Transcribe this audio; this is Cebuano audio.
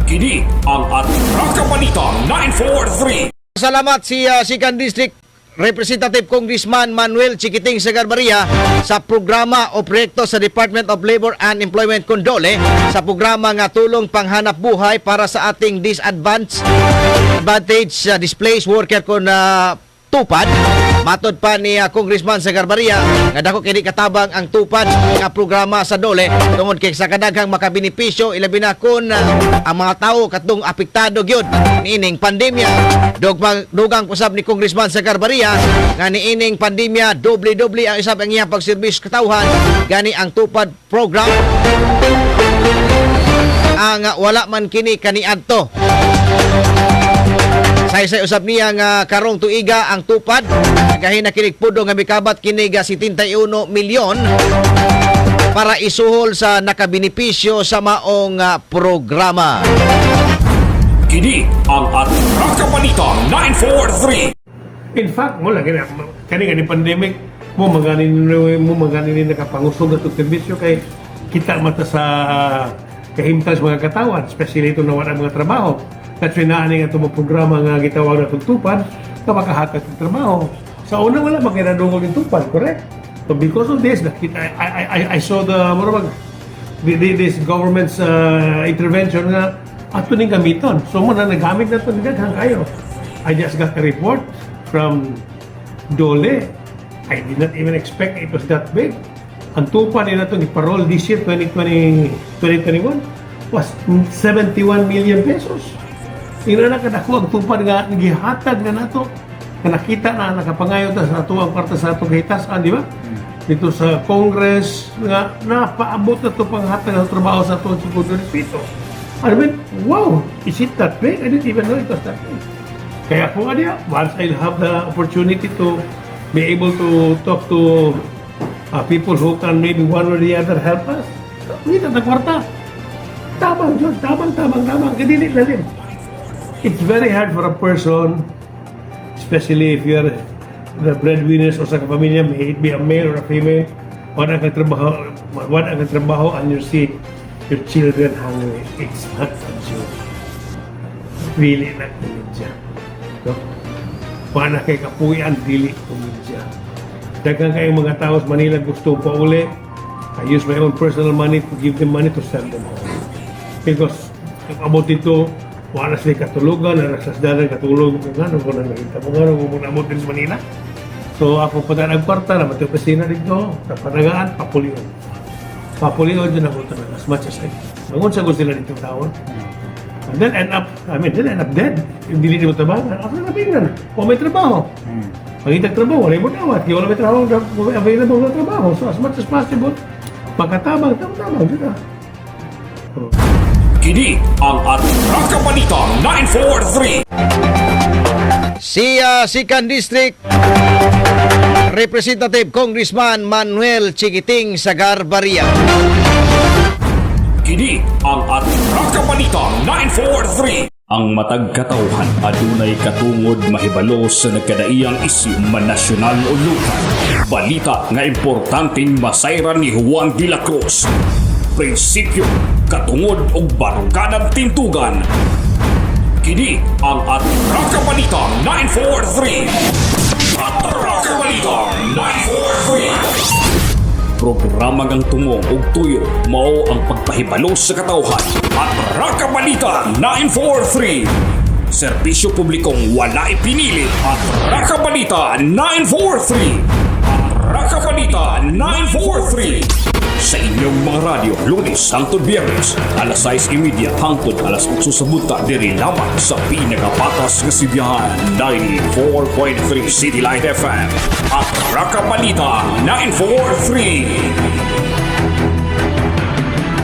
Kini ang Atraka Balita 943. Salamat si Second District Representative Congressman Manuel Chiquiting Sagarbarria sa programa o proyekto sa Department of Labor and Employment kon DOLE sa programa nga tulong panghanap buhay para sa ating disadvantage advantage displaced worker kon TUPAD. Matod pa ni Congressman Sagarbarria nga dako kini katabang ang TUPAD nga programa sa DOLE tungod kay sa kadaghang makabenepisyo, ilabi na kon ang mga tawo katong apektado gyud niining pandemya. Dugmang dugang usab ni Congressman Sagarbarria nga niining pandemya, doble-doble ang isab ang iyang pagserbisyo katawhan, gani ang TUPAD program ang wala man kini kaniadto. Saysay usab niya nga karong tuiga ang TUPAD gahin na kinig pudo nga mikabat kini ga 71 milyon para isuhol sa nakabenepisyo sa maong programa. Kini ang Atraka Balita 943. In fact, mo lagi na kani nga ni pandemic mo magani ni nakapangusog na serbisyo kay kita mata sa kahimtang sa mga katawan, especially ito na wala mga trabaho. That's why naa ni nga itong programa nga gitawag na TUPAD nga makahatag ng trabaho. Sa una, wala makinadungog yung TUPAD, correct? So because of this, nakita, I saw the, mura this government's intervention nga ato ning gamiton. So mo na nagamit na ito, daghan kayo. I just got a report from DOLE. I did not even expect it was that big. Ang TUPAD nila itong iparol this year, 2020, 2021, was 71 million pesos. Ina na kadako ang TUPAD nga gihatag na nato. Nga nakita na nakapangayo ta sa ato ang kwarta sa atong kahitasan, di ba? Dito sa Congress nga napaabot na to panghatag ng trabaho sa atong segundo respeto. I mean, wow, is it that big? I didn't even know it was that big. Kaya kung ano, once I'll have the opportunity to be able to talk to people who can maybe one or the other help us, hindi na kwarta. Tabang yun, tabang, tabang, tabang. Kadili lalim. It's very hard for a person, especially if you're the breadwinners o sa kapamilya, may it be a male or a female, wala kang trabaho and you see your children hungry. It's not a joke. Dili na komedya. No? Wala kay kapuyan, dili komedya. Daghan kayong mga tao sa Manila gusto pa uli. I use my own personal money to give them money to send them home. Because kung abot dito, wala sila katulugan, na nagsasdalan katulog, kung ano ko na nakita mo, ano kung abot din sa Manila. So ako pa ang kwarta, na mati opisina dito, napanagaan, papulion. Papulion dyan ako talaga, as much as I can. Bangon sa sila dito taon. And then end up, I mean, then end up dead. Yung dili mo tabangan, ako na nabingnan. O may trabaho. Pagitag trabaho, wala mo dawat. Kaya wala may trabaho, available na trabaho. So as much as possible, makatabang, tabang, di ba? Oh. Kini ang Atraka Balita 943. Si Second District Representative Congressman Manuel Chiquiting Sagarbarria. Kini ang Atraka Balita 943. Ang matag katawhan adunay katungod mahibalo sa nagkadaiyang isyu man nasyonal o lokal. Balita nga importanteng masayran ni Juan de la Cruz. Prinsipyo, katungod ug baruganan tindugan. Kini ang Atraka Balita 943. Atraka Balita 943. Programa ngang tumong ug tuyo mao ang pagpahibalo sa katawhan. Atraka Balita 943. Serbisyo publikong walay pinili. Atraka Balita 943. Atraka Balita 943. Sa inyong mga radyo, Lunes hangtod Biyernes, alas 6:30 hangtod alas 8 sa buntag, diri lamang sa pinakapatas nga sibihan, 94.3 City Light FM. Atraka Balita 943.